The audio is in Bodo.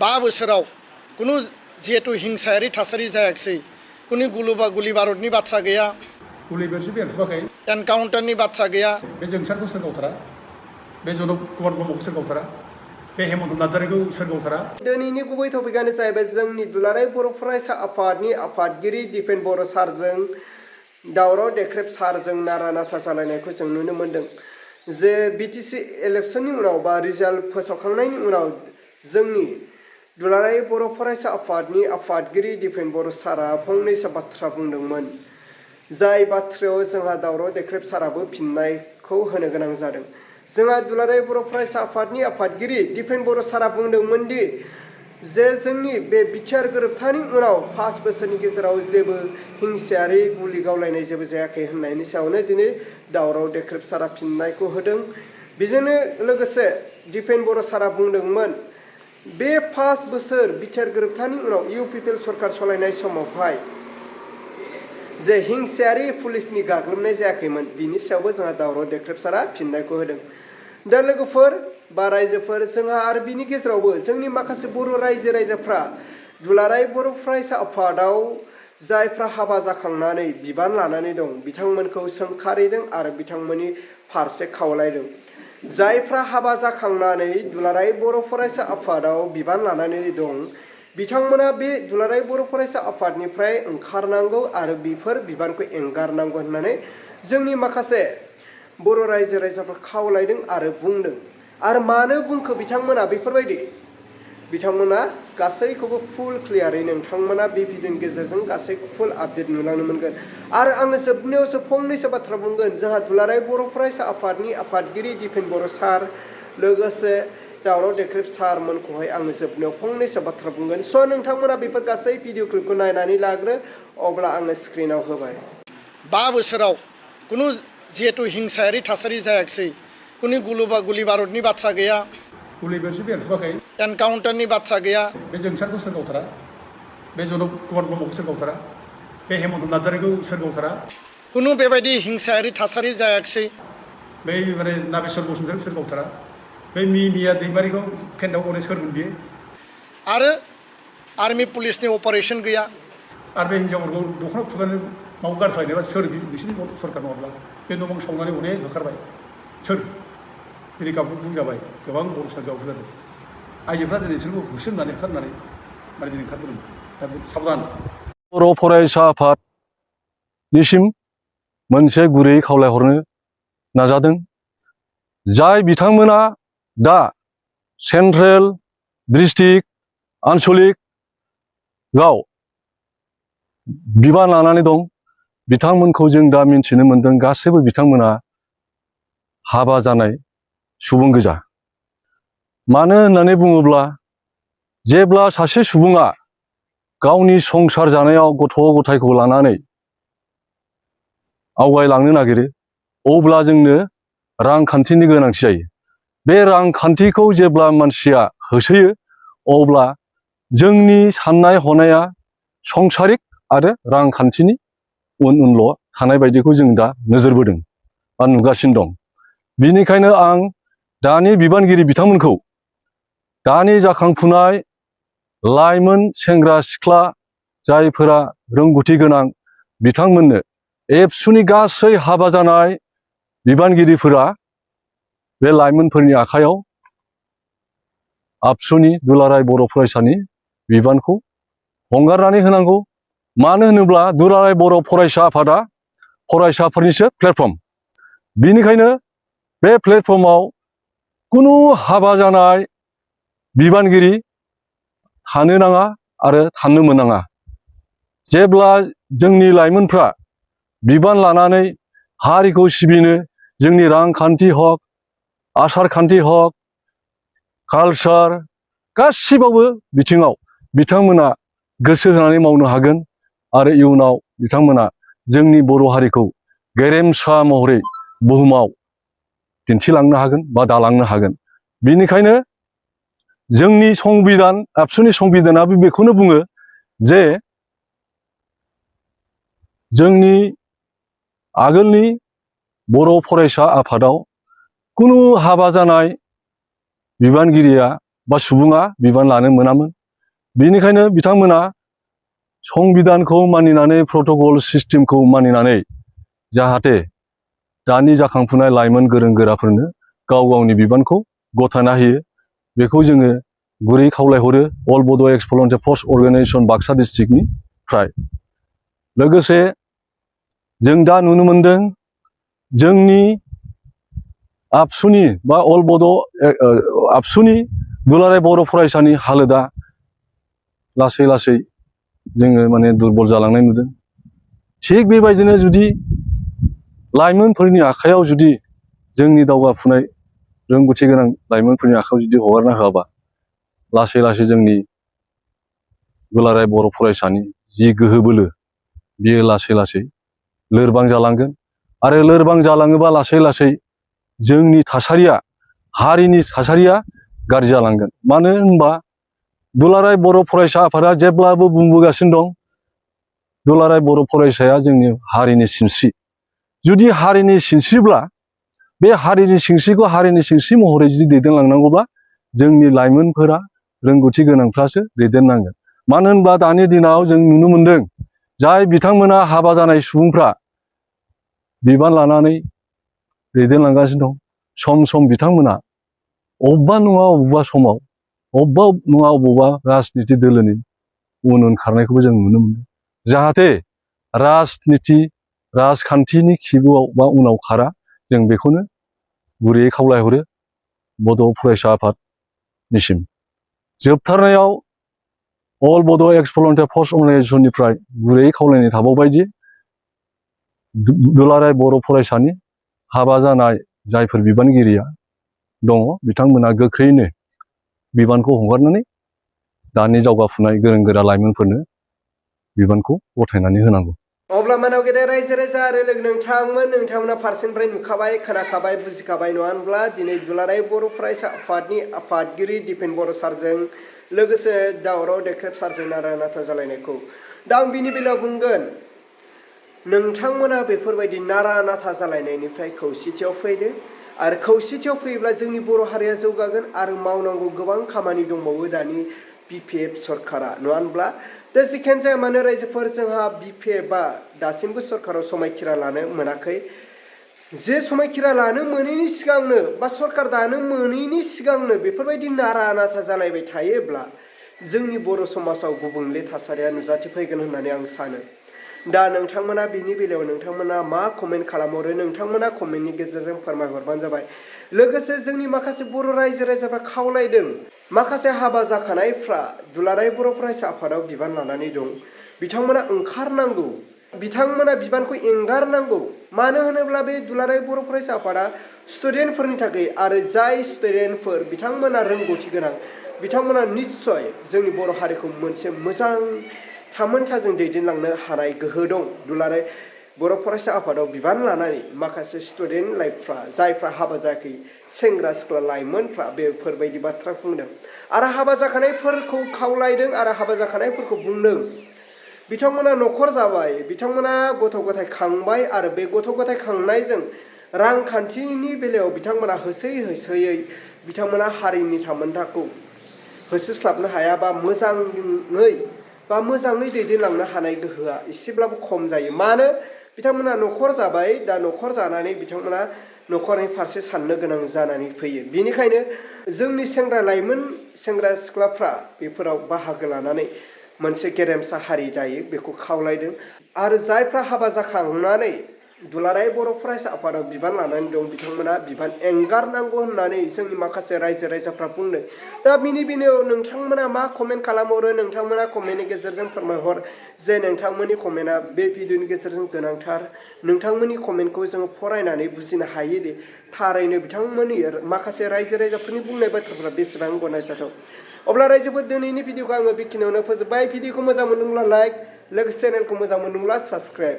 5 बोसोराव कुनु जिहेतु हिंसायारि थासारि जायाखिसै कुनु गुलि बारुदनि बाथ्रा गैया गुलि बेरसि बेरफुवाखै एनकाउन्टारनि बाथ्रा गैया बे जोंसारखौ सोर गावथारा बे जनक कुमार ब्रह्मखौ सोर गावथारा बे हेमन्त नार्जारिखौ सोर गावथारा दिनैनि गुबै टपिकआनो जाहैबाय जोंनि दुलाराय बर' फरायसा आफादनि आफादगिरि दिपेन बर' सारजों दावराव देख्रेब सारजों नारा नाथा जालायनायखौ जों नुनो मोन्दों जे बिटिसि इलेक्सननि उनाव बा रिजाल्ट फोसावखांनायनि उनाव जोंनि दुलाराय बर' फरायसा आफादनि आफादगिरि दिपेन बर' सारा फंनैसो बाथ्रा बुंदोंमोन जाय बाथ्रायाव जोंहा दावराव देख्रेब साराबो फिननायखौ होनो गोनां जादों। जोंहा दुलाराय बर' फरायसा आफादनि आफादगिरि दिपेन बर' सारा बुंदोंमोन दि जे जोंनि बे बिटिआर गोरोबथानि उनाव 5 बोसोरनि गेजेराव जेबो हिंसायारि गुलि गावलायनाय जेबो जायाखै होननायनि सायावनो दिनै दावराव देख्रेब सारा फिननायखौ होदों। बेजोंनो लोगोसे दिपेन बर' सारा बुंदोंमोन बे 5 बोसोर बिटिआर गोरोबथानि उनाव इउपिपिएल सरकार सलायनाय समावहाय जे हिंसायारि पुलिसनि गाग्लोबनाय जायाखैमोन बिनि सायावबो जोंहा दावराव देख्रेब सारा फिननायखौ होदों। दा लोगोफोर बा रायजोफोर जोंहा आरो बिनि गेजेरावबो जोंनि माखासे बर' रायजोफ्रा दुलाराय बर' फरायसा आफादाव जायफ्रा हाबा जाखांनानै बिबान लानानै दं बिथांमोनखौ सोंखारिदों आरो बिथांमोननि फारसे खावलायदों। जायफ्रा हाबा जाखांनानै दुलाराय बर' फरायसा आफादाव बिबान लानानै दं बिथांमोना बे दुलाराय बर' फरायसा आफादनिफ्राय ओंखारनांगौ आरो बेफोर बिबानखौ एंगारनांगौ होननानै जोंनि माखासे बर' रायजोफ्रा खावलायदों आरो बुंदों। आरो मानो बुंखो बिथांमोना बेफोरबायदि बिथांमोना गासैखौबो फुल क्लियारै नोंथांमोना बे भिडिअनि गेजेरजों गासैखौ फुल आपडेट नुलांनो मोनगोन। आरो आङो जोबनायावसो फंनैसो बाथ्रा बुंगोन जोंहा दुलाराय बर' फरायसा आफादनि आफादगिरि दिपेन बर' सार लोगोसे दावराव देख्रेब सारमोनखौहाय आङो जोबनायाव फंनैसो बाथ्रा बुंगोन। स' नोंथांमोना बेफोर गासै भिडिअ क्लिपखौ नायनानै लाग्रो अब्ला आङो स्क्रिनाव होबाय। 5 बोसोराव कुनु जिहेतु हिंसायारि थासारि जायाखिसै कुनु गुलि बारुदनि बाथ्रा गैया गुलि बेरसि बेरफुवाखै एनकाउन्टारनि बाथ्रा गैया बे जोंसारखौ सोर गावथारा बे जनक कुमार ब्रह्मखौ सोर गावथारा बे हेमन्त नार्जारिखौ सोर गावथारा कुनु बेबायदि हिंसायारि थासारि जायाखिसै बै माने नागेश्वर बसुमतारिखौ सोर गावथारा बे मिया दैमारिखौ केन्टआव गनाय सोरमोन बियो आरो आर्मि पुलिसनि अपारेसन गैया आरो बे हिन्जावफोरखौ दख'ना खुगानो माव गारख्लायनायबा सोर बिसोरनि सरकार नङाब्ला बे न' बां सावनानै अनेक होखारबाय सोर दिनै गावखौ बुंजाबाय गोबां बर' सानजोआव जादों आइजोफ्रा दिनै बिसोरखौ होसोन होननानै ओंखारनानै माने दिनै ओंखारबोदों दा साबधान बर' फरायसा आफादनिसिम मोनसे गुरै खावलायहरनो नाजादों जाय बिथांमोना दा सेन्ट्रेल डिस्ट्रिक्ट आनसलिकआव बिबान लानानै दं बिथांमोनखौ जों दा मिन्थिनो मोन्दों गासैबो बिथांमोना हाबा जानाय सुबुं गोजा। मानो होननानै बुङोब्ला जेब्ला सासे सुबुङा गावनि संसार जानायाव गथ' गथायखौ लानानै आवगायलांनो नागिरो अब्ला जोंनो रांखान्थिनि गोनांथि जायो। बे रांखान्थिखौ जेब्ला मानसिया होसोयो अब्ला जोंनि साननाय हनाया संसारिक आरो रांखान्थिनि उनल' थानाय बायदिखौ जों दा नोजोर बोदों बा नुगासिनो दं। बिनिखायनो आं दानि बिबानगिरि बिथांमोनखौ दानि जाखांफुनाय लाइमोन सेंग्रा सिख्ला जायफोरा रोंगौथि गोनां बिथांमोननो एबसुनि गासै हाबा जानाय बिबानगिरिफोरा बे लाइमोनफोरनि आखायाव आबसुनि दुलाराय बर' फरायसानि बिबानखौ हंगारनानै होनांगौ। मानो होनोब्ला दुलाराय बर' फरायसा आफादा फरायसाफोरनिसो प्लेटफर्म। बिनिखायनो बे प्लेटफर्माव कुनु हाबा जानाय बिबानगिरि थानो नाङा आरो थानो मोननाङा। जेब्ला जोंनि लाइमोनफ्रा बिबान लानानै हारिखौ सिबिनो जोंनि रांखान्थि हक आसार खान्थि हक कालचार गासिबावबो बिथिङाव बिथांमोना गोसो होनानै मावनो हागोन आरो इयुनाव बिथांमोना जोंनि बर' हारिखौ गेरेमसा महरै बुहुमाव दिन्थिलांनो हागोन बा दालांनो हागोन। बिनिखायनो जोंनि संबिधान आबसुनि संबिधानाबो बेखौनो बुङो जे जोंनि आगोलनि बर' फरायसा आफादाव कुनु हाबा जानाय बिबानगिरिया बा सुबुङा बिबान लानो मोनामोन। बेनिखायनो बिथांमोना संबिधानखौ मानिनानै प्रट'कल सिस्टेमखौ मानिनानै जाहाथे दानि जाखांफुनाय लाइमोन गोरों गोराफोरनो गाव गावनि बिबानखौ गथायना होयो बेखौ जोङो गुरै खावलायहरो अल बड' एक्स भलन्टियार फर्स अर्गानाइजेसन बाक्सा डिस्ट्रिक्टनिफ्राय। लोगोसे जों दा नुनो मोनदों जोंनि आबसुनि बा अल बड' आबसुनि दुलाराय बर' फरायसानि हालोदा लासै लासै जोङो माने दुरबल जालांनाय नुदों। थिग बेबायदिनो जुदि लाइमोनफोरनि आखायाव जुदि जोंनि दावगाफुनाय रोंगौथि गोनां लाइमोनफोरनि आखायाव जुदि हगारना होआबा लासै लासै जोंनि दुलाराय बर' फरायसानि जि गोहो बोलो बियो लासै लासै लोरबां जालांगोन आरो लोरबां जालाङोबा लासै लासै जोंनि थासारिया हारिनि थासारिया गाज्रि जालांगोन। मानो होनबा दुलाराय बर' फरायसा आफादा जेब्लाबो बुंबोगासिनो दं दुलाराय बर' फरायसाया जोंनि हारिनि सिनस्रि। जुदि हारिनि सिनस्रिब्ला बे हारिनि सिनस्रिखौ हारिनि सिनस्रि महरै जुदि दैदेनलांनांगौब्ला जोंनि लाइमोनफोरा रोंगौथि गोनांफ्रासो दैदेननांगोन। मानो होनबा दानि दिनाव जों नुनो मोनदों जाय बिथांमोना हाबा जानाय सुबुंफ्रा बिबान लानानै दैदेनलांगासिनो दं सम सम बिथांमोना अबेबा नङा अबेबा समाव अबेबा नङा अबेबा राजनिति दोलोनि उन उन खारनायखौबो जों नुनो मोनदों। जाहाथे राजखान्थिनि खिबुआव बा उनाव खारा जों बेखौनो गुरैयै खावलायहरो बड' फरायसा आफादनिसिम। जोबथारनायाव अल बड' एक्स भलन्टियार फर्स अर्गानाइजेसननिफ्राय गुरैयै खावलायनाय थाबावबाय दि दुलाराय बर' फरायसानि हाबा जानाय जायफोर बिबानगिरिया दङ बिथांमोना गोख्रैनो बिबानखौ हगारनानै दानि जावगाफुनाय गोरों गोरा लाइमोनफोरनो बिबानखौ गथायनानै होनांगौ। अब्ला मानाव गेदेर रायजो राजा आरो लोगो नोंथांमोना फारसेनिफ्राय नुखाबाय खोनाखाबाय बुजिखाबाय नङा होनब्ला दिनै दुलाराय बर' फरायसा आफादनि आफादगिरि दिपेन बर' सारजों लोगोसे दावराव देख्रेब सारजों नारा नाथा जालायनायखौ दा आं बिनि बेलायाव बुंगोन नोंथांमोना बेफोरबायदि नारा नाथा जालायनायनिफ्राय खौसेथियाव फैदो आरो खौसेथियाव फैयोब्ला जोंनि बर' हारिया जौगागोन आरो मावनांगौ गोबां खामानि दंबावो दानि बिपिएफ सरकारा नङा होनब्ला दा जिखियानो जाया मानो रायजोफोर जोंहा बिपिएफआ दासिमबो सरकाराव समायखिरा लानो मोनाखै। जे समायखिरा लानो मोनैनि सिगांनो बा सरकार दानो मोनैनि सिगांनो बेफोरबायदि नारा नाथा जालायबाय थायोब्ला जोंनि बर' समाजाव गुबुंले थासारिया नुजाथिफैगोन होननानै आं सानो। दा नोंथांमोना बिनि बेलायाव नोंथांमोना मा कमेन्ट खालामहरो नोंथांमोना कमेन्टनि गेजेरजों फोरमायहरबानो जाबाय। लोगोसे जोंनि माखासे बर' रायजो राजाफ्रा खावलायदों माखासे हाबा जाखानायफ्रा दुलाराय बर' फरायसा आफादाव बिबान लानानै दं बिथांमोना ओंखारनांगौ बिथांमोना बिबानखौ एंगारनांगौ। मानो होनोब्ला बे दुलाराय बर' फरायसा आफादा स्टुडेन्टफोरनि थाखाय आरो जाय स्टुडेन्टफोर बिथांमोना रोंगौथि गोनां बिथांमोना निस्सय जोंनि बर' हारिखौ मोनसे मोजां थामोनथाजों दैदेनलांनो हानाय गोहो दं। दुलाराय बर' फरायसा आफादाव बिबान लानानै माखासे स्टुडेन्ट लाइफफ्रा जायफ्रा हाबा जायाखै सेंग्रा सिख्ला लाइमोनफ्रा बेफोरबायदि बाथ्रा बुंदों आरो हाबा जाखानायफोरखौ खावलायदों आरो हाबा जाखानायफोरखौ बुंदों बिथांमोना न'खर जाबाय बिथांमोना गथ' गथाय खांबाय आरो बे गथ' गथाय खांनायजों रांखान्थिनि बेलायाव बिथांमोना होसोयै बिथांमोना हारिनि थामोनथाखौ होसोस्लाबनो हायाबा मोजाङै दैदेनलांनो हानाय गोहोआ एसेब्लाबो खम जायो। मानो बिथांमोना न'खर जाबाय दा न'खर जानानै बिथांमोना न'खरनि फारसे साननो गोनां जानानै फैयो। बेनिखायनो जोंनि लाइमोन सेंग्रा सिख्लाफ्रा बेफोराव बाहागो लानानै मोनसे गेरेमसा हारि दायो बेखौ खावलायदों आरो जायफ्रा हाबा जाखांनानै दुलाराय बर' फरायसा आफादाव बिबान लानानै दं बिथांमोना बिबान एंगारनांगौ होननानै जोंनि माखासे रायजो राजाफ्रा बुंदों। दा बिनि बेलायाव नोंथांमोना मा कमेन्ट खालामहरो नोंथांमोना कमेन्टनि गेजेरजों फोरमायहर जे नोंथांमोननि कमेन्टआ बे भिडिअनि गेजेरजों गोनांथार। नोंथांमोननि कमेन्टखौ जोङो फरायनानै बुजिनो हायोदि थारैनो बिथांमोननि माखासे रायजो राजाफोरनि बुंनाय बाथ्राफ्रा बेसेबां गनायजाथाव। अब्ला रायजोफोर दिनैनि भिडिअखौ आङो बेखिनियावनो फोजोबबाय। भिडिअखौ मोजां मोनदोंब्ला लाइक लोगोसे चेनेलखौ मोजां मोनदोंब्ला साबस्क्राइब।